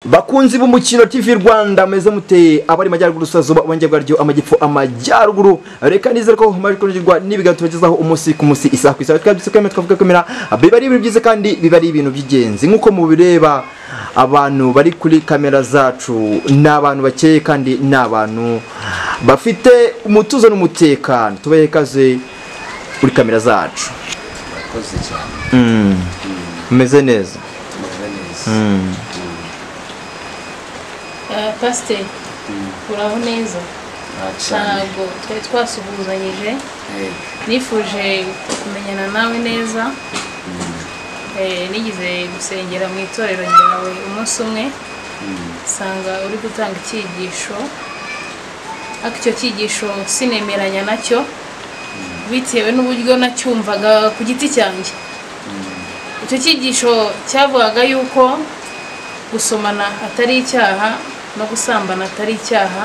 Bakunzi b'umukino TV Rwanda meze muteye abari majyaruguru sazuba ubonge bwaryo amagipfo amajyaruguru, reka nizere ko maje n'ibiganiro tubagezaho umunsi ku munsi isaha ku isaha. Twabise kwemera twavuga kamera biba ari ibintu byiza kandi biba ari ibintu by'ingenzi. Nkuko mubireba abantu bari kuri kamera zacu ni abantu bakeye kandi ni abantu bafite umutuzo n'umutekano. Tubahe ikaze kuri kamera zacu. Murakoze cyane. Meze neza. Meze neza. Pasiteri, uraho neza? Ntabwo twari twasuhuzanyije, nifuje kumenyana nawe neza. Nigeze gusengera mu itorero ryawe umunsi umwe, nsanga uri gutanga icyigisho, ariko icyo cyigisho sinemeranya nacyo bitewe n'uburyo nacyumvaga ku giti cyanjye. Icyo cyigisho cyavugaga yuko gusomana atari icyaha no gusambana atari icyaha,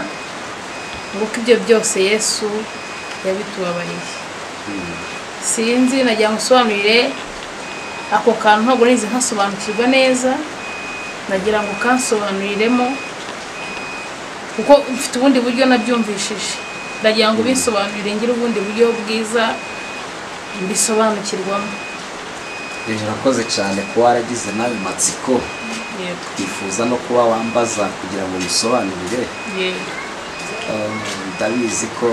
nguko ibyo byose Yesu yabitubabariye. Sinzi, nagira ngo usobanurire ako kantu, ntabwo nize nkasobanukirwa neza, nagira ngo kansobanuriremo kuko mfite ubundi buryo nabyumvishije. Ndagira ngo ubisobanurire ngire ubundi buryo bwiza mbisobanukirwamo. Urakoze cyane kuba waragize nawe matsiko, twifuza no kuba wambaza kugira ngo bisobanurire. Ndabizi ko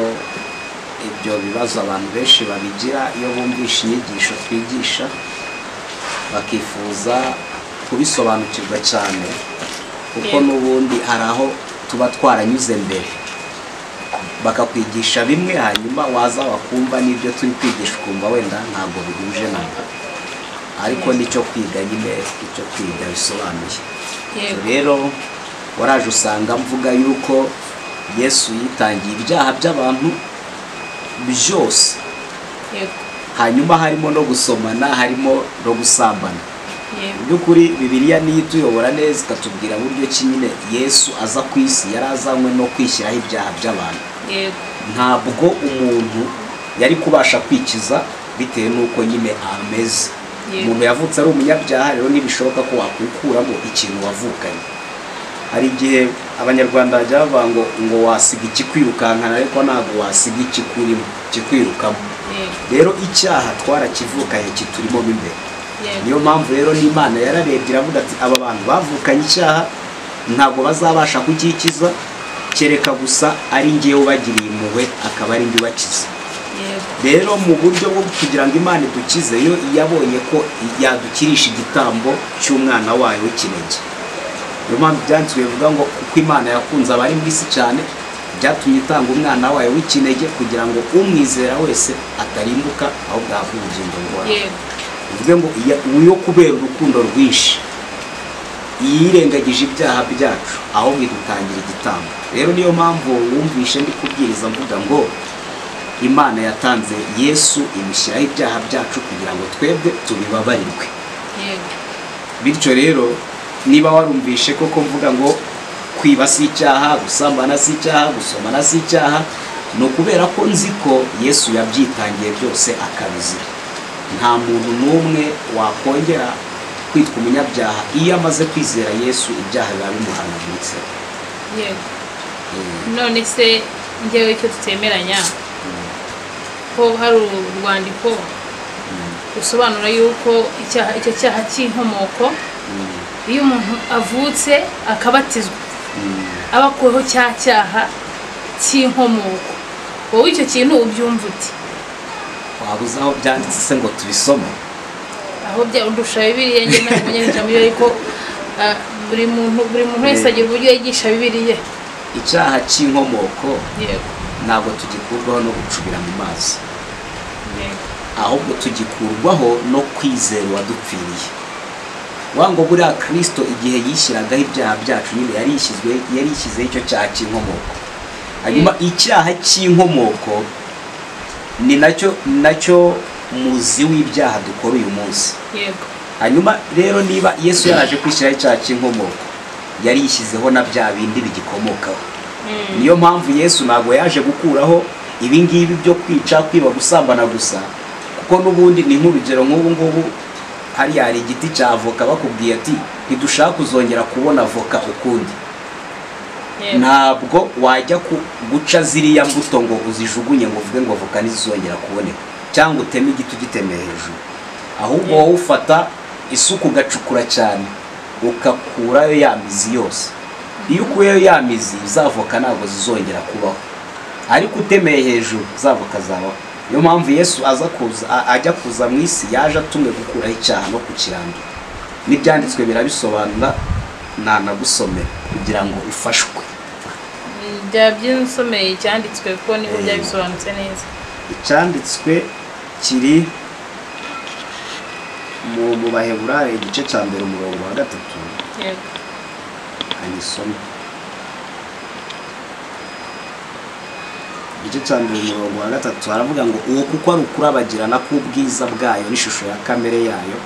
ibyo bibazo abantu benshi babigira iyo bumvishe inyigisho twigisha, bakifuza kubisobanukirwa cyane, kuko n'ubundi hari aho tuba twaranyuze mbere bakakwigisha bimwe, hanyuma waza wakumva n'ibyo turi kwigisha ukumva wenda ntabwo bihuje nabyo, ariko nicyo kwiga nyine, icyo kwiga bisobanuye. Rero waraje usanga mvuga yuko Yesu yitangiye ibyaha by'abantu byose, hanyuma harimo no gusomana, harimo no gusambana. Mu by'ukuri Bibiliya niyo ituyobora neza, ikatubwira buryo ki nyine Yesu aza ku isi yari azanywe no kwishyiraho ibyaha by'abantu. Ntabwo umuntu yari kubasha kwikiza bitewe n'uko nyine ameze. Umuntu yavutse ari umunyabyaha, rero ntibishoboka ko wakwikuramo ikintu wavukanye. Hari igihe Abanyarwanda bajya bavuga ngo ngo wasiga ikikwirukankana, ariko ntabwo wasiga ikikurimo, kikwirukamo. Rero icyaha twarakivukanye, kiturimo mo imbere. Niyo mpamvu rero n'Imana yararebye iravuga ati aba bantu bavukanye icyaha ntabwo bazabasha kukikiza, kereka gusa ari njyewe ubagiriye impuhwe akaba ari njye ubakiza. Rero mu buryo bwo kugira ngo Imana idukize, yo yabonye ko yadukirisha igitambo cy'umwana wayo w'ikinege. Niyo mpamvu ibyanditswe bivuga ngo kuko Imana yakunze abari mu isi cyane, byatumye itanga umwana wayo w'ikinege kugira ngo umwizera wese atarimbuka ahubwo ahabwe ubugingo buhoraho. Bivuze ngo iyo kubera urukundo rwinshi yirengagije ibyaha byacu, ahubwo idutangira igitambo. Rero niyo mpamvu wumvishe ndi kubwiriza mvuga ngo Imana yatanze Yesu imushyiraho ibyaha byacu kugira ngo twebwe tubibabarirwe. Bityo rero niba warumvishe koko mvuga ngo kwiba si icyaha, gusambana si icyaha, gusomana si icyaha, ni ukubera ko nzi ko Yesu yabyitangiye byose akabizira. Nta muntu n'umwe wakongera kwitwa umunyabyaha iyo amaze kwizera Yesu, ibyaha biba bimuhanaguritse. Yego. None se njyewe icyo tutemeranya ko hari urwandiko rusobanura yuko icyaha, icyo cyaha cy'inkomoko, iyo umuntu avutse akabatizwa aba akuweho cya cyaha cy'inkomoko. Wowe icyo kintu ubyumva ute? Wabuze aho byanditse se ngo tubisome? Aho undusha Bibiliya, njye ntabwo njya muri, ariko buri muntu wese agira uburyo yigisha Bibiliya. Icyaha cy'inkomoko ntabwo tugikurwaho no gucubira mu mazi, ahubwo tugikurwaho no kwizera uwadupfiriye. Wango buriya Kristo igihe yishyiragaho ibyaha byacu nyine yari yishyizeho icyo cyaha cy'inkomoko. Hanyuma icyaha cy'inkomoko ni nacyo muzi w'ibyaha dukora uyu munsi. Hanyuma rero niba Yesu yaraje kwishyiraho icyaha cy'inkomoko, yari yishyizeho na bya bindi bigikomokaho. Niyo mpamvu Yesu ntabwo yaje gukuraho ibi ngibi byo kwica, kwiba, gusambana gusa, kuko n'ubundi ni nk'urugero nk'ubu ngubu hariya hari igiti cya avoka, bakubwiye ati Ntidushaka kuzongera kubona voka ukundi. Ntabwo wajya guca ziriya mbuto ngo uzijugunye ngo uvuge ngo voka ntizizongera kuboneka, cyangwa uteme igiti ugitemeye hejuru. Ahubwo wowe ufata isuku ugacukura cyane ukakurayo ya mizi yose. Iyo ukuyeyo ya mizi, za voka ntabwo zizongera kubaho. Ariko utemeye hejuru, za voka zabaho. Niyo mpamvu Yesu aza kuza, ajya kuza mu isi, yaje atumwe gukuraho icyaha no kukirandura. N'ibyanditswe birabisobanura, nanagusomera kugira ngo ufashwe. Byaba byinsomeye icyanditswe kuko niho byabisobanutse neza. Icyanditswe kiri mu Baheburayo igice cya 1 umurongo wa 3. Yego. Anisome. Igice cya 1 umurongo wa 3 haravuga ngo uwo kuko ari ukurabagirana k'ubwiza bwayo n'ishusho ya kamere yayo,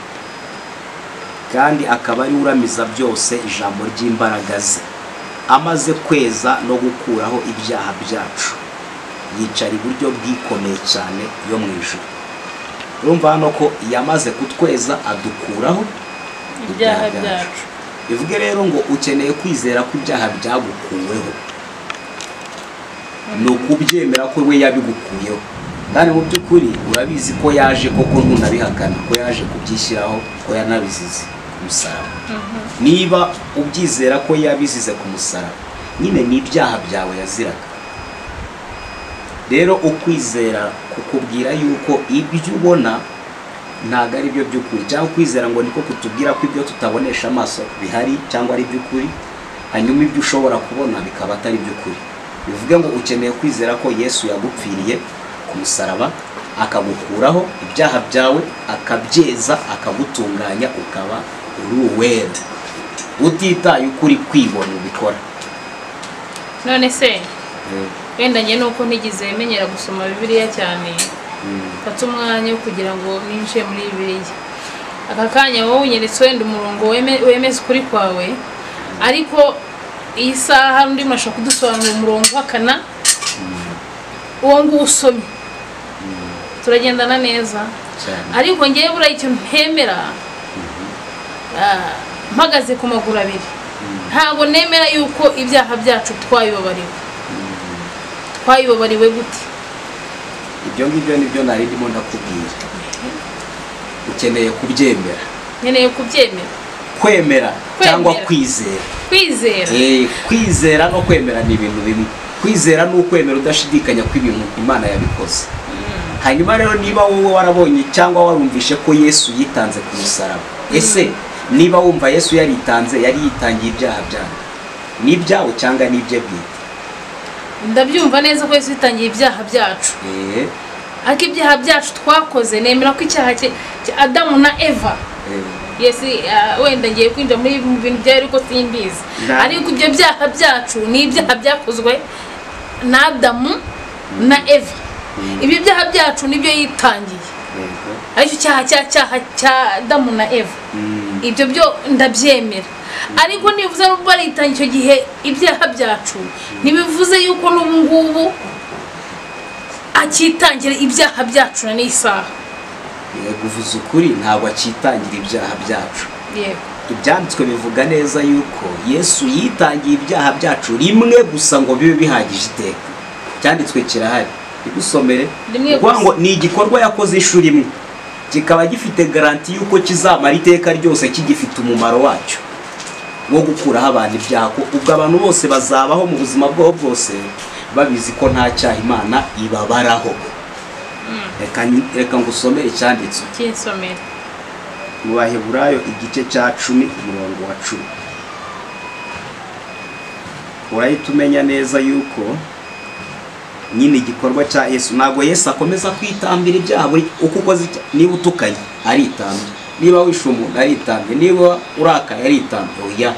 kandi akaba ari uramiza byose ijambo ry'imbaraga ze, amaze kweza no gukuraho ibyaha byacu, yicara iburyo bwikomeye cyane yo mu ijuru. Urumva hano ko yamaze kutweza adukuraho ibyaha byacu. Bivuge rero ngo ukeneye kwizera ko ibyaha byagukuweho, ni ukubyemera ko we yabigukuyeho. Kandi mu by'ukuri urabizi ko yaje koko, ntunabihakana ko yaje kubyishyiraho, ko yanabizize ku musaraba. Niba ubyizera ko yabizize ku musaraba, nyine ni ibyaha byawe yaziraga. Rero ukwizera kukubwira yuko ibyo ubona ntabwo ari byo by'ukuri, cyangwa kwizera ngo niko kutubwira ko ibyo tutabonesha amaso bihari cyangwa ari by'ukuri, hanyuma ibyo ushobora kubona bikaba atari by'ukuri. Bivuge ngo ukeneye kwizera ko Yesu yagupfiriye ku musaraba, akagukuraho ibyaha byawe, akabyeza, akagutunganya, ukaba uri uwera, utitaye ukuri kwibona ubikora. None se wenda njye nuko ntigeze menyera gusoma Bibiliya cyane, mfata umwanya wo kugira ngo ninjiye muri Bibiliya. Aka kanya wowe unyeretse wenda umurongo wemeza ukuri kwawe, ariko iyi saha undi mashaka kudusobanurira umurongo uhakana uwo nguwo usomye. Turagendana neza. Ariko ngewe buriya icyo ntemera, mpagaze ku maguru abiri, ntabwo nemera yuko ibyaha byacu twabibabariwe. Twabibabariwe gute? Ibyo ngibyo nibyo nari ndimo ndakubwira. Ukeneye kubyemera. Nkeneye kubyemera. Kwemera cyangwa kwizera. Kwizera. Kwizera no kwemera ni ibintu bimwe. Kwizera ni ukwemera udashidikanya ko ibintu Imana yabikoze. Hanyuma rero niba wowe warabonye cyangwa warumvishe ko Yesu yitanze ku musaraba, ese niba wumva Yesu yaritanze, yari yitangiye ibyaha byawe, ni ibyawe cyangwa ni ibye bwite? Ndabyumva neza ko Yesu yitangiye ibyaha byacu. Ariko ibyaha byacu twakoze, nemera ko icyaha cya Adamu na Eva, Yesu wenda ngiye kwinjira muri bintu byayo ariko simbizi, ariko ibyo byaha byacu ni ibyaha byakozwe na Adamu na Eva. Ibyo byaha byacu nibyo yitangiye, ariko icyaha cya Adamu na Eva, ibyo byo ndabyemera. Ariko nivuze n'ubwo aritangiye icyo gihe ibyaha byacu, ntibivuze yuko n'ubu ngubu akitangira ibyaha byacu na n'isaha. Yego, uvuze ukuri, ntabwo akitangira ibyaha byacu. Yego. Ibyanditswe bivuga neza yuko Yesu yitangiye ibyaha byacu rimwe gusa ngo bibe bihagije iteka. Icyanditswe kirahari, igusomere. Ngo ni igikorwa yakoze inshuro imwe, kikaba gifite garanti yuko kizamara iteka ryose, kigifite umumaro wacyo wo gukuraho abantu ibyaha. Ubwo abantu bose bazabaho mu buzima bwabo bwose babizi ko nta cyaha Imana ibabaraho. Reka ngusomere icyanditswe. Kinsomere. Mu Baheburayo igice cya 10 umurongo wa 10. Urahita umenya neza yuko nyine igikorwa cya Yesu, ntabwo Yesu akomeza kwitambira ibyaha buri uko ukoze. Niba utukanye aritambye, niba wishe umuntu aritambye, niba urakaye aritambye. Oya,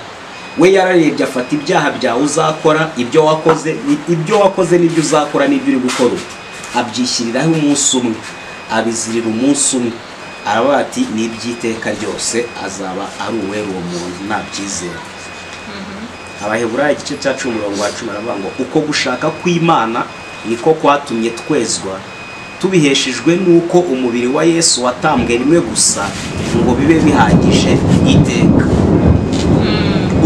we yararebye afata ibyaha byawe uzakora, ibyo wakoze, ibyo wakoze n'ibyo uzakora n'ibyo uri gukora ubu, abyishyiriraho umunsi umwe, abizirira umunsi umwe, aravuga ati ni iby'iteka ryose, azaba ari uwera uwo muntu nabyizera. Abaheburayo igice cya 10 umurongo wa 10 aravuga ngo uko gushaka kw'Imana niko kwatumye twezwa, tubiheshejwe nuko umubiri wa Yesu watambwe rimwe gusa ngo bibe bihagije iteka.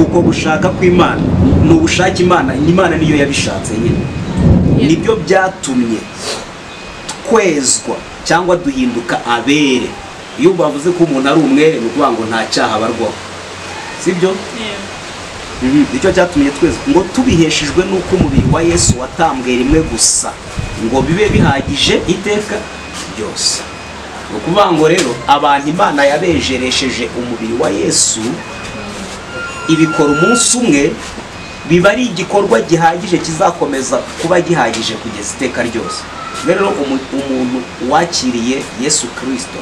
Uko gushaka kw'Imana ni ubushake Imana, Imana niyo yabishatse nyine. Nibyo byatumye twezwa cyangwa duhinduka abere. Iyo bavuze ko umuntu ari umwere ni ukuvuga ngo nta cyaha abarwaho, sibyo? Nicyo cyatumye twezwa, ngo tubiheshejwe n'uko umubiri wa Yesu watambwe rimwe gusa ngo bibe bihagije iteka ryose. Ni ukuvuga ngo rero abantu Imana yabejeresheje umubiri wa Yesu, ibikora umunsi umwe, biba ari igikorwa gihagije kizakomeza kuba gihagije kugeza iteka ryose. Rero umuntu wakiriye Yesu Kristo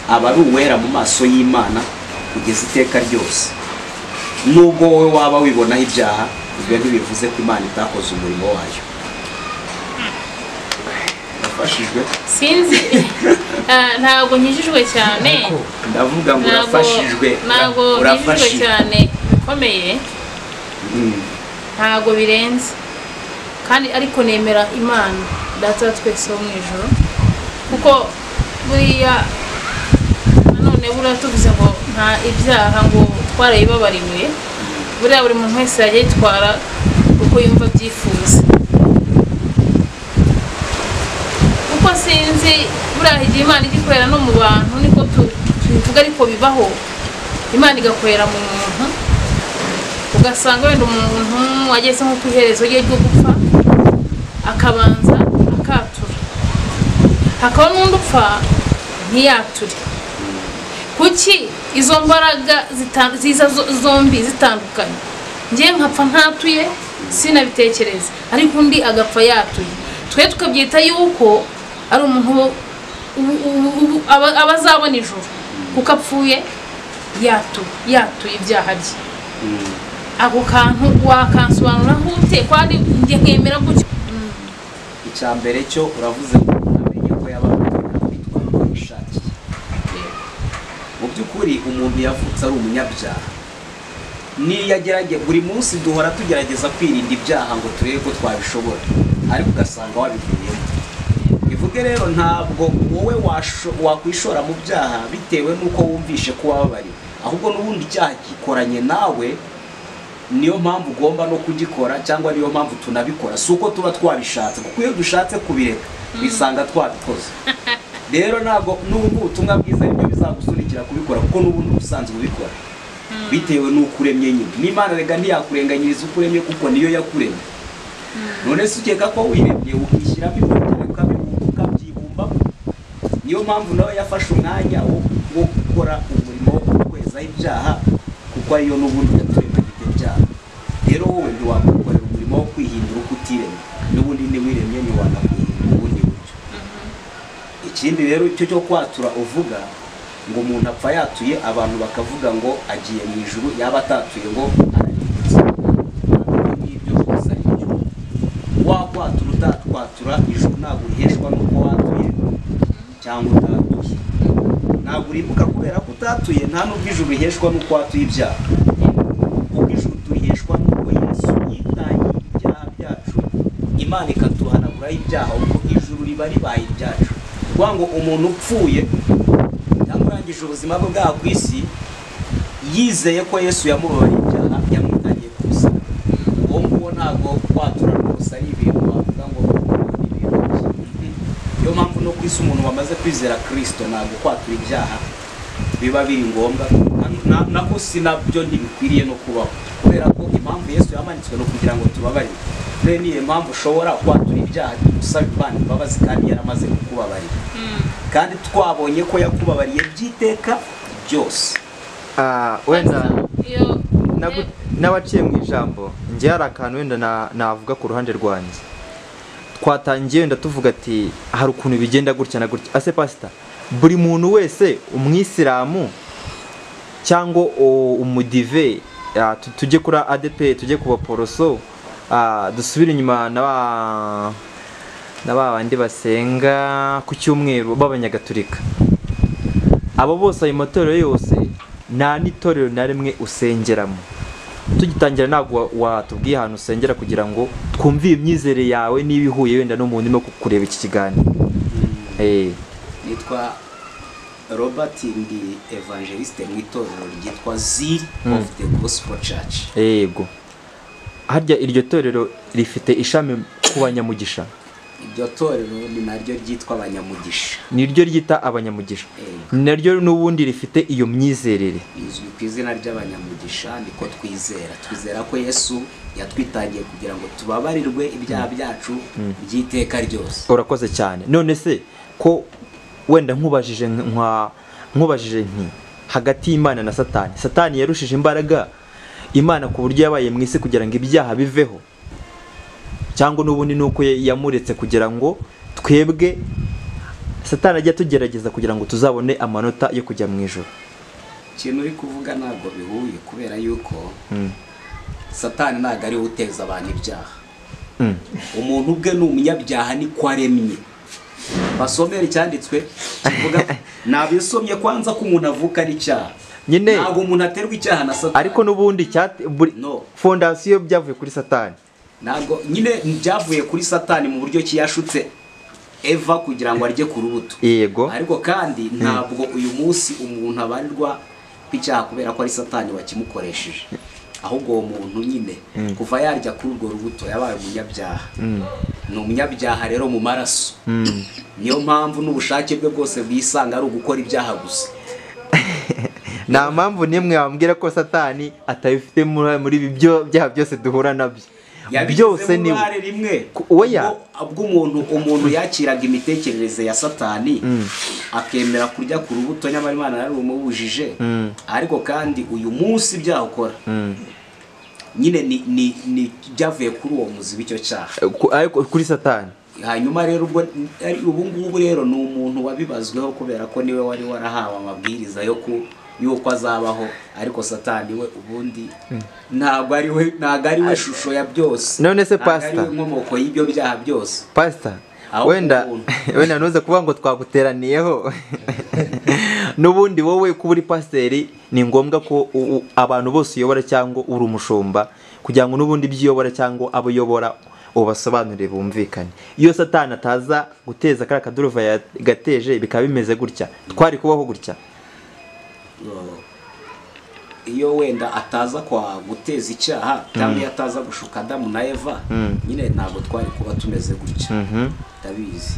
aba ari uwera mu maso y'Imana kugeza iteka ryose. Nubwo wowe waba wibonaho ibyaha, ibyo ntibivuze ko Imana itakoze umurimo wayo. Urafashijwe? Sinzi, ntabwo nkijijwe cyane. Ndavuga ngo urafashijwe. Ntabwo nkijijwe cyane bikomeye, ntabwo birenze, kandi ariko nemera Imana Data wa twese wo mu ijuru, kuko buriya nanone buriya tuvuze ngo nta ibyaha ngo twarayibabariwe, buriya buri muntu wese yajya yitwara uko yumva abyifuza. Kuko sinzi buriya igihe Imana ijya ikorera no mu bantu, niko tubivuga ariko bibaho, Imana igakorera mu muntu, ugasanga wenda umuntu ageze nko ku iherezo rye ryo gupfa akabanza akatura, hakaba n'undi upfa ntiyature. Kuki izo mbaraga ziza zombi zitandukanye? Njye nkapfa ntatuye sinabitekereza, ariko undi agapfa yatuye, twe tukabyita yuko ari umuntu aba azabona ijuru kuko apfuye yatuye ibyaha bye. Ako kantu wakansobanura ute kwandi njye nkemera gutyo? Icya mbere cyo uravuze ngo amenye ko yababariwe kwitwara uko yishakiye. Mu by'ukuri umuntu yavutse ari umunyabyaha, niyo agerage buri munsi duhora tugerageza kwirinda ibyaha ngo turebe ko twabishobora, ariko ugasanga wabivuyemo. Bivuge rero ntabwo wowe wakwishora mu byaha bitewe n'uko wumvishe ko wababariwe, ahubwo n'ubundi icyaha gikoranye nawe, niyo mpamvu ugomba no kugikora, cyangwa niyo mpamvu tunabikora, si uko tuba twabishatse, kuko iyo dushatse kubireka bisanga twabikoze. Rero ntabwo n'ubu ubutumwa bwiza aribyo bizagusunikira kubikora, kuko n'ubundi ubusanzwe ubikora bitewe n'uko uremye nyine. N'Imana rega ntiyakurenganyiriza uko uremye, kuko niyo yakuremye. None se ukeka ko wiremye ukishyiramo ibyo ukabyibumbamo? Niyo mpamvu nawe yafashe umwanya wo gukora umurimo wo kwezaho ibyaha, kuko ariyo n'ubundi yaturemanye ibyo byaha. Rero wowe ntiwakwikorera umurimo wo kwihindura uko utiremye, n'ubundi ntiwiremye ntiwanakwihindura ubundi buryo. Ikindi rero icyo cyo kwatura uvuga ngo umuntu apfa yatuye, abantu bakavuga ngo agiye mu ijuru, yaba atatuye ngo ararimbutse. N'ibyo rwose ari byo. Wakwatura utatwatura, ijuru ntabwo uriheshwa n'uko watuye cyangwa utatuye. Ntabwo urimbuka kubera ko utatuye, nta n'ubwo ijuru riheshwa n'uko watuye ibyaha. Kuko ijuru turiheshwa n'uko Yesu yitangiye ibyaha byacu, Imana ikatuhanaguraho ibyaha, ubwo ijuru riba ribaye ibyacu. Kuvuga ngo umuntu upfuye cyangwa urangije ubuzima bwe bwa ku isi yizeye ko Yesu yamubabariye ibyaha, yamwitangiye ku musaraba, uwo nguwo ntabwo kwatura rwose ari ibintu wavuga ngo ni ibintu bye. Niyo mpamvu no ku isi umuntu wamaze kwizera Kristo ntabwo kwatura ibyaha biba biri ngombwa, nako si nabyo ntibikwiriye no kubaho, kubera ko impamvu Yesu yamanitswe no kugira ngo tubabarire. Rero niyo mpamvu ushobora kwatura ibyaha usaba Imana imbabazi kandi yaramaze kukubabarira, kandi twabonye ko yakubabariye by'iteka byose. Wenda n'abaciye mu ijambo, njye hari akantu wenda navuga ku ruhande rwanjye. Twatangiye wenda tuvuga ati hari ukuntu bigenda gutya na gutya. Ase pastor, buri muntu wese umwisilamu cyangwa umudive, tujye kuri ADP, tujye ku baporoso, dusubire inyuma na bandi basenga ku cyumweru b'abanyagatulika, abo bose ayo matorero yose nta n'itorero na rimwe usengeramo. Tugitangira ntabwo watubwiye ahantu usengera kugira ngo twumve imyizere yawe niba ihuye wenda n'umuntu urimo kureba iki kiganiro. Nitwa Robert ndi evangeliste mu itorero ryitwa Zeal of the Gospel Church. Yego. Harya iryo torero rifite ishami ku banyamugisha? Iryo torero ni naryo ryitwa abanyamugisha. Niryo ryita abanyamugisha. Naryo n'ubundi rifite iyo myizerere. Izwi ku izina ry'abanyamugisha, niko twizera. Twizera ko Yesu yatwitangiye kugira ngo tubabarirwe ibyaha byacu by'iteka ryose. Urakoze cyane. None se ko wenda nkubajije nti hagati y'Imana na Satani, Satani yarushije imbaraga Imana ku buryo yabaye mu isi kugira ngo ibyaha biveho, cyangwa n'ubundi nuko yamuretse kugira ngo twebwe Satani ajya tugerageza kugira ngo tuzabone amanota yo kujya mu ijuru? Ikintu uri kuvuga ntabwo bihuye, kubera yuko Satani ntabwo ari we uteza abantu ibyaha. Umuntu ubwe ni umunyabyaha, niko aremye. Basomere icyanditswe kivuga, nabisomye kwanza ko umuntu avuka ari icyaha. Ntabwo umuntu aterwa icyaha na Satani. Ariko n'ubundi fondasiyo byavuye kuri Satani. Ntabwo nyine byavuye kuri Satani mu buryo ki yashutse Eva kugira ngo arye ku rubuto. Yego. Ariko kandi ntabwo uyu munsi umuntu abarirwa icyaha kubera ko ari Satani wakimukoresheje. Ahubwo uwo muntu nyine kuva yarya kuri urwo rubuto yabaye umunyabyaha. Ni umunyabyaha rero mu maraso. Niyo mpamvu n'ubushake bwe bwose bwisanga ari ugukora ibyaha gusa. Nta mpamvu nimwe wambwira ko Satani atabifite muri ibyo byaha byose duhura nabyo. Byose ni rimwe ubwo umuntu yakiraga imitekerereze ya Satani akemera kurya ku rubuto, nyamara Imana yarumubujije. Ariko kandi uyu munsi ibyaha ukora nyine ni byavuye kuri uwo muzi w'icyo cyaha, ariko kuri Satani. Hanyuma rero ubwo ubu ngubu rero ni umuntu wabibazweho kubera ko niwe wari warahawe amabwiriza yo ku yuko azabaho, ariko Satani we ubundi ntabwo ari we shusho ya byose. None se pastor, inkomoko y'ibyo byaha byose. Pastor, wenda ntuze kuvuga ngo twaguteraniyeho. N'ubundi wowe kuba uri pasiteri ni ngombwa ko abantu bose uyobora cyangwa uri umushumba, kugira ngo n'ubundi ibyo uyobora cyangwa abo uyobora ubasobanurire bumvikane. Iyo Satani ataza guteza kariya kaduruva yagateje bikaba bimeze gutya, twari kubaho gutya? Iyo wenda ataza kwa guteza icyaha cyangwa iyo ataza gushuka Adamu na Eva, nyine ntabwo twari kuba tumeze gutya. Ndabizi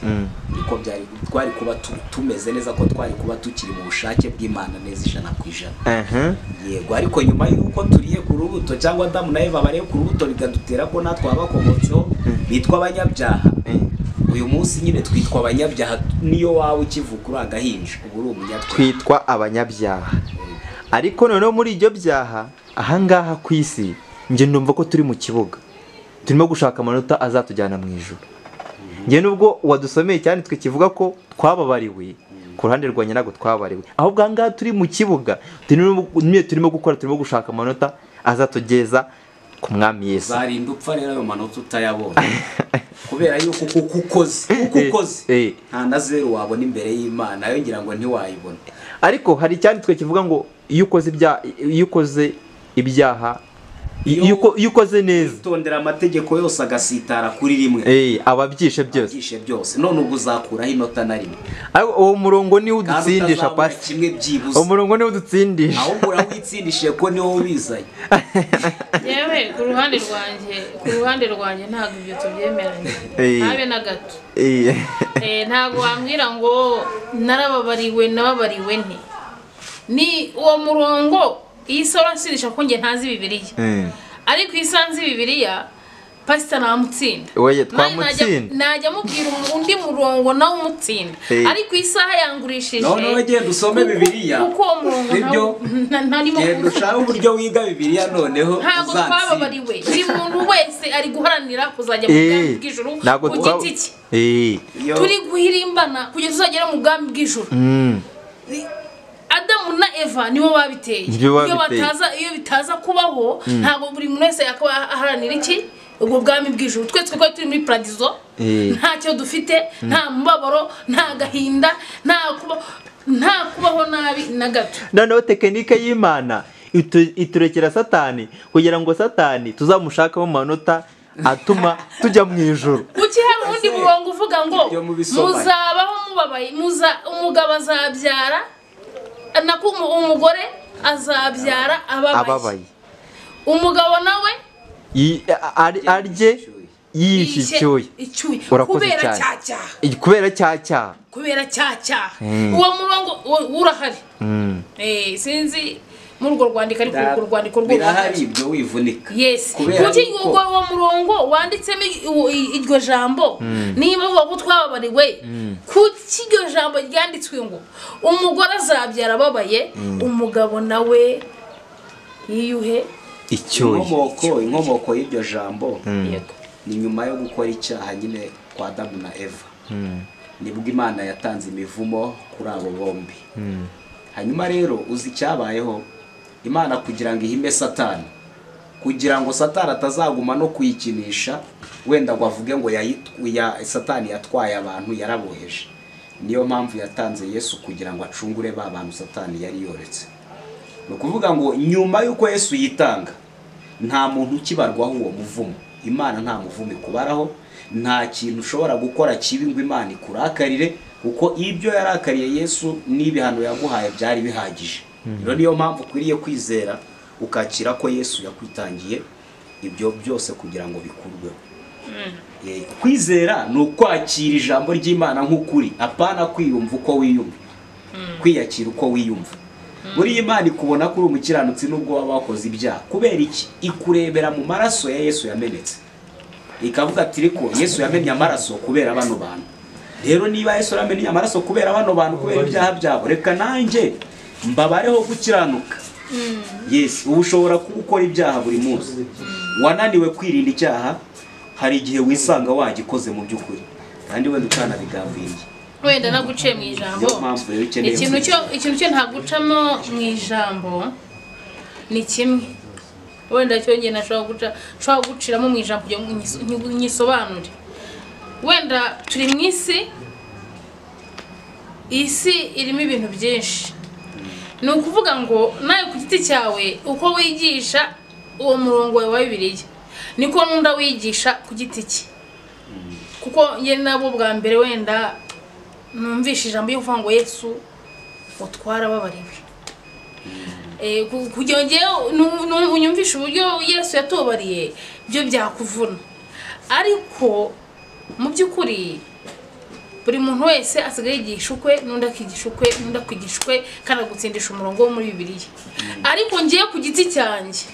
niko byari, twari kuba tumeze neza ko twari kuba tukiri mu bushake bw'Imana neza 100%. Yego, ariko nyuma y'uko turiye ku rubuto cyangwa Adamu na Eva bariye ku rubuto bikadutera ko natwe abakomotseho bitwa abanyabyaha. Uyu munsi nyine twitwa abanyabyaha, niyo wawe ukivuka uri agahinja ubu uri umunyabyaha. Twitwa abanyabyaha. Ariko noneho muri ibyo byaha ahangaha ku isi nge ndumva ko turi mu kibuga turimo gushaka amanota azatujyana mu ijuru. Nge nubwo wadusomeye cyane twe kivuga ko twababariwe, ku ruhande rwanjye ntabwo twababariwe, ahubwo ahangaha turi mu kibuga turimo gukora, turimo gushaka amanota azatugeza ku mwami Yesu. Uzarinda upfa rero ayo manota utayabonye, kubera yuko kuko ukoze nta na zeru wabona imbere y'Imana, yo ngira ngo ntiwayibona. Ariko hari icyanditswe kivuga ngo iyo ukoze ibyaha, iyo ukoze neza, utondera amategeko yose agasitara kuri rimwe, ababyishe byose. None ubwo uzakuraho inota na rimwe. Uwo murongo niwo udutsindisha pasi, uwo murongo niwo udutsindisha. Ahubwo urawitsindishije ko niwo ubizanye. Yewe ku ruhande rwanjye ntabwo ibyo tubyemeranya habe na gato. Ntabwo wambwira ngo narababariwe nababariwe nti ni uwo murongo. Iyi sora nsindisha ko nge ntazi Bibiliya, ariko isanze Bibiliya pastor namutsinda. Oye twamutsinda, najya mubwira undi murongo nawe umutsinda, ariko isaha yangurishije. None genda usome Bibiliya, kuko uwo murongo ntarimo. Genda ushaka uburyo wiga Bibiliya noneho uzatsinda. Ntabwo twababariwe, buri muntu wese ari guharanira kuzajya mu bwami bw'ijuru ku giti cye. Turi guhirimbana kugeza uzagera mu bwami bw'ijuru. Adamu na Eva nibo babiteye. Iyo bitaza kubaho ntabwo buri muntu wese yakaba aharanira iki ubwo bwami bw'ijuru. Twe twari turi muri paradizo, ntacyo dufite, nta mubabaro, nta gahinda, nta kubaho nabi na gato. Noneho tekinike y'Imana iturekera Satani kugira ngo Satani tuzamushakamo amanota atuma tujya mu ijuru. Kuki hari undi murongo uvuga ngo muzabaho mubabaye, umugabo azabyara nako umugore azabyara ababaye, umugabo nawe arye yishyuye kubera cya kubera cya kubera cya uwo murongo urahari. Sinzi muri urwo rwandiko, ariko urwo rwandiko rwo birahari ibyo wivunika. Yes, kuki uwo murongo wanditsemo iryo jambo niba uvuga ko twababariwe, kuki iryo jambo ryanditswe ngo umugore azabyara ababaye, umugabo nawe yiyuhe icyuye? Inkomoko y'iryo jambo ni nyuma yo gukora icyaha nyine kwa Adamu na Eva, nibwo Imana yatanze imivumo kuri abo bombi. Hanyuma rero uzi icyabayeho, Imana kugira ngo ihime Satani, kugira ngo Satani atazaguma no kuyikinisha wenda ngo avuge ngo Satani yatwaye abantu yaraboheje, niyo mpamvu yatanze Yesu kugira ngo acungure ba bantu Satani yari yoretse. Ni ukuvuga ngo nyuma y'uko Yesu yitanga nta muntu ukibarwaho uwo muvumo. Imana nta muvumo ikubaraho, nta kintu ushobora gukora kibi ngo Imana ikurakarire, kuko ibyo yarakariye Yesu n'ibihano yaguhaye byari bihagije. Rero niyo mpamvu ukwiriye kwizera ukakira ko Yesu yakwitangiye ibyo byose kugira ngo bikurweho. Kwizera ni ukwakira ijambo ry'Imana nk'ukuri, apana kwiyumva uko wiyumva, kwiyakira uko wiyumva. Buri Imana ikubona kuri umukiranutsi nubwo waba wakoze ibyaha. Kubera iki? Ikurebera mu maraso ya Yesu yamenetse, ikavuga ati riko Yesu yamennye amaraso kubera bano bantu. Rero niba Yesu yamennye amaraso kubera bano bantu, kubera ibyaha byabo, reka nanjye mbabareho gukiranuka. Yes, ubu ushobora gukora ibyaha buri munsi, wananiwe kwirinda icyaha, hari igihe wisanga wagikoze mu by'ukuri kandi wenda utanabigambiriye. Wenda naguciye mu ijambo, ikintu cyo ntagucamo mu ijambo ni kimwe, wenda cyo nge nashobora guciramo mu ijambo kugira ngo nyisobanure. Wenda turi mu isi, isi irimo ibintu byinshi. Ni ukuvuga ngo nawe ku giti cyawe uko wigisha uwo murongo wawe wa Bibiliya niko nunda wigisha ku giti cye, kuko nge nabo bwa mbere wenda numvishe ijambo yo kuvuga ngo Yesu utwara babariwe. Kugira ngo unyumvishe uburyo Yesu yatubariye byo byakuvuna, ariko mu by'ukuri buri muntu wese asigaye yigisha ukwe, n'undi akigisha ukwe, n'undi akigisha ukwe, kandi agutsindisha umurongo wo muri Bibiliya. Ariko ngiye ku giti cyanjye,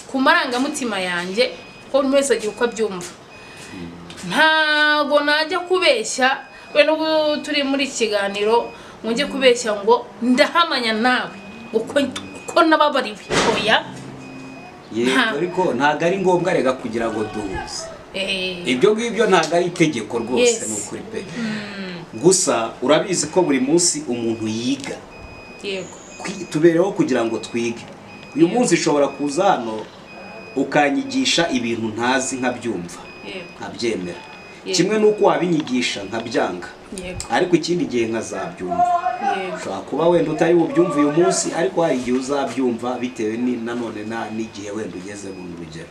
ku marangamutima yanjye, ko buri wese agira uko abyumva, ntago najya kubeshya. Wenda ubu turi muri kiganiro ngo njye kubeshya ngo ndahamanya nawe uko nababariwe, oya. Yego, ariko ntago ari ngombwa rega kugira ngo duhuze. Ibyo ngibyo ntago ari itegeko rwose, ni ukuri pe. Gusa urabizi ko buri munsi umuntu yiga. Yego, tubereho kugira ngo twige. Uyu munsi ushobora kuza hano ukanyigisha ibintu ntazi nkabyumva, nkabyemera, kimwe nuko wabinyigisha nkabyanga, ariko ikindi gihe nkazabyumva. Ushobora kuba wenda utari bubyumva uyu munsi, ariko hari igihe uzabyumva bitewe nanone n'igihe wenda ugeze mu rugero.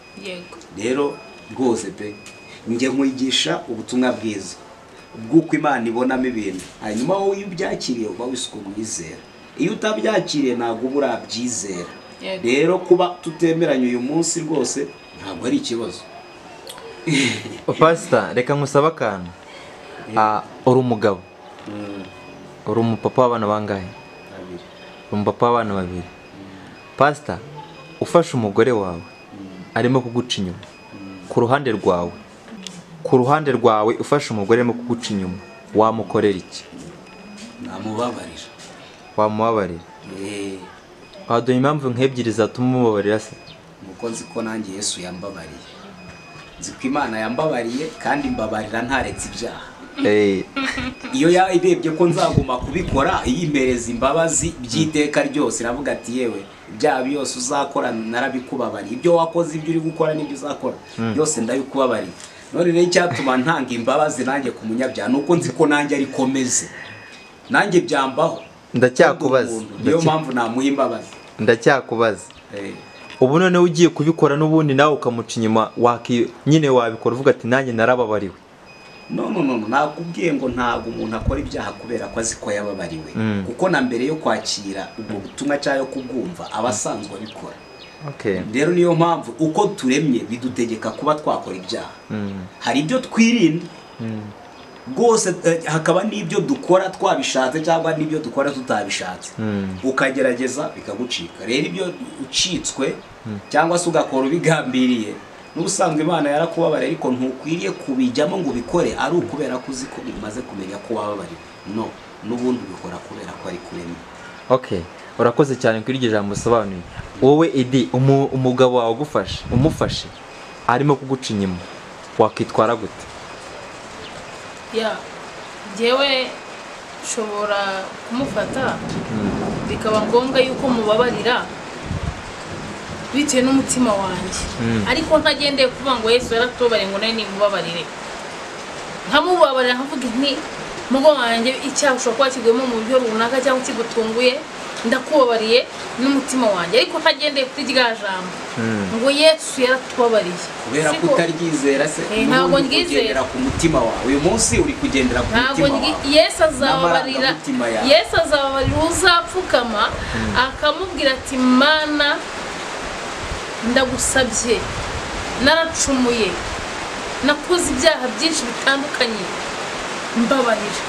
Rero rwose pe, njye nkwigisha ubutumwa bwiza bw'uko Imana ibonamo ibintu, hanyuma wowe iyo ubyakiriye uba wisuka umwizera, iyo utabyakiriye ntabwo uba urabyizera. Rero kuba tutemeranye uyu munsi rwose ntabwo ari ikibazo. Pastor, reka nkusaba akantu. Uri umugabo, uri umupapa w'abana bangahe? Babiri. Uri umupapa w'abana babiri. Pastor, ufashe umugore wawe arimo kuguca inyuma, ku ruhande rwawe, ku ruhande rwawe ufashe umugore arimo kuguca inyuma, wamukorera iki? Namubabarira. Wamubabarira? Waduha impamvu nk'ebyiri zatuma umubabarira se? Nuko nzi ko nanjye Yesu yambabariye, nzi ko Imana yambabariye kandi mbabarira ntaretse ibyaha. Iyo yarebye ko nzaguma kubikora yimpereza imbabazi by'iteka ryose, iravuga ati yewe ibyaha byose uzakora narabikubabariye, ibyo wakoze, ibyo uri gukora n'ibyo uzakora byose ndabikubabariye. None rero icyatuma ntanga imbabazi nanjye ku munyabyaha nuko nzi ko nanjye ari komeze, nanjye byambaho. Ndacyakubaza, niyo mpamvu namuha imbabazi. Ndacyakubaza, ubu noneho ugiye kubikora n'ubundi nawe ukamuca inyuma, nyine wabikora uvuga ati nanjye narababariwe? No no no, nakubwiye ngo ntabwo umuntu akora ibyaha kubera ko azi ko yababariwe, kuko na mbere yo kwakira ubwo butumwa cyayo kubwumva aba asanzwe abikora. Okay. Rero niyo mpamvu uko turemye bidutegeka kuba twakora ibyaha. Hari ibyo twirinda rwose, hakaba n'ibyo dukora twabishatse cyangwa n'ibyo dukora tutabishatse, ukagerageza bikagucika. Rero ibyo ucitswe cyangwa se ugakora ubigambiriye, n'ubusanzwe Imana yarakubabariye, ariko ntukwiriye kubijyamo ngo ubikore ari ukubera ko uzi ko umaze kumenya ko wababariwe. No, n'ubundi ubikora kubera ko ari kuremye. Okay, urakoze cyane kuri iryo jambo usobanuye. Wowe Edi, umugabo wawe ugufashe, umufashe arimo kuguca inyuma, wakwitwara gute? Ya, njyewe nshobora kumufata bikaba ngombwa yuko mubabarira bitewe n'umutima wanjye, ariko ntagendeye kuvuga ngo Yesu yaratubabariye ngo nawe nimubabarire. Nkamubabarira nkavuga nti mugo wanjye icyaha ushobora kuba kiguyemo mu buryo runaka cyangwa kigutunguye, ndakubabariye n'umutima wanjye, ariko ntagendeye kuri rya jambo ngo Yesu yaratubabariye. Kubera ko utaryizera se, ntabwo ndyizera ku mutima wawe. Uyu munsi uri kugendera ku mutima wawe. Yesu azababarira, Yesu azababarira uzapfukama akamubwira ati Mana ndagusabye, naracumuye, nakoze ibyaha byinshi bitandukanye, mbabarira.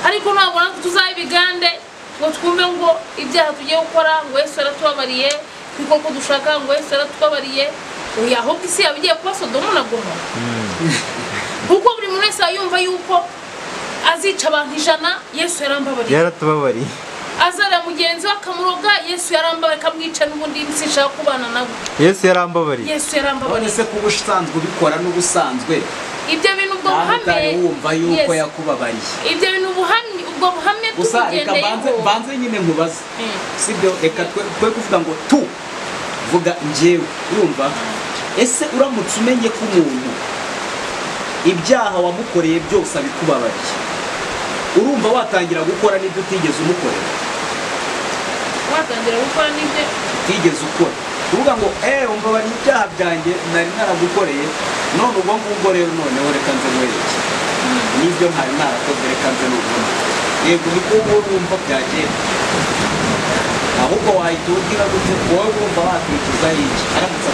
Ariko ntabwo natwe tuzabigande ngo twumve ngo ibyaha tugiye gukora ngo Yesu yaratubabariye, twikora uko dushaka ngo Yesu yaratubabariye. Oya, ahubwo isi yaba igiye kuba Sodomu na Gomora, kuko buri muntu wese yumva yuko azica abantu 100, Yesu yarambabariye, yaratubabariye. Azara mugenzi we akamuroga, Yesu yarambabariye, akamwica, n'ubundi sinshaka kubana nawe, Yesu yarambabariye, Yesu yarambabariye. None se kuba usanzwe ubikora n'ubusanzwe ibyo bintu ubwo buhamye wumva yuko yakubabariye, ibyo bintu ubuhamye, ubwo buhamye tubugendeyeho. Banze nyine nkubaze, sibyo? Reka twe kuvuga ngo tu vuga njyewe, urumva? Ese uramutse umenye ko umuntu ibyaha wamukoreye byose abikubabariye, urumva watangira gukora n'ibyo utigeze umukorera? Watangira gukora n'ibyo utigeze ukora, uvuga ngo umbabariye ibyaha byanjye nari naragukoreye, none ubwo ngubwo rero noneho reka nze nkwereke n'ibyo ntari narakoze, reka nze nubona. Yego, niko wowe wumva byagenda, ahubwo wahita ubwira gute wowe wumva wakurikiza iki aramutse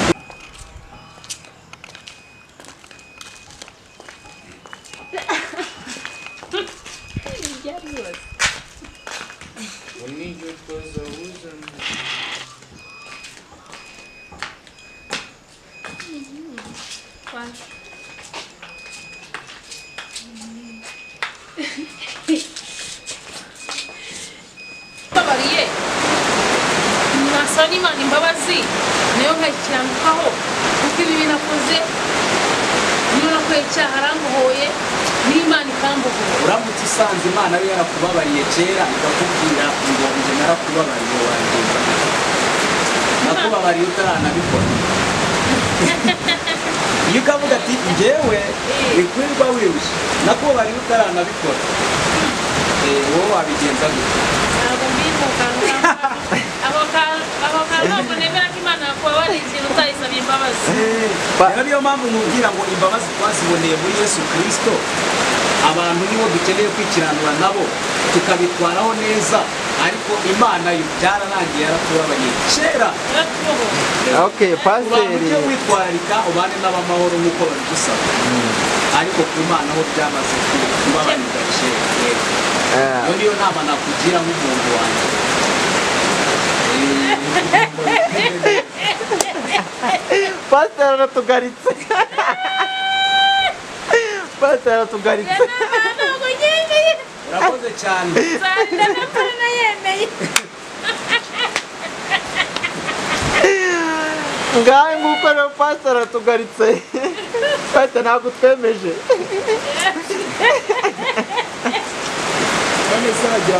Babariye nasaba Imana imbabazi nayo nkayikiranukaho, kuko ibi nakoze niyo nakoreye icyaha arangohoye n'Imana ikambohora. Uramutse usanze Imana yo yarakubabariye kera ikakubwira ngo njye narakubabariye, wagenza nakubabariye utaranabikora, iyo ukavuga ati njyewe wikwirirwa wirushye nakubabariye utaranabikora, wowe wabigenza gute? Ntabwo mbibuka aho kantu, ntabwo nemera ko Imana yakubabariye ikintu utayisabye imbabazi. Rero niyo mpamvu nkubwira ngo imbabazi twaziboneye muri Yesu Kristo, abantu nibo dukeneye kwikiranura nabo tukabitwaraho neza, ariko Imana yo byararangiye yaratubabariye kera. Okay, pasiteri, ujye witwararika ubane n'abamahoro nk'uko babidusaba, ariko ku Mana ho byamaze kubabarirwa kera. Iyo niyo nama nakugira nk'umuntu wanjye. Pasiteri aratugaritse, pasiteri aratugaritse. Urakoze cyane. Ngahe nguko rero pasiteri aratugaritse. Pasiteri ntabwo twemeje. None se wagira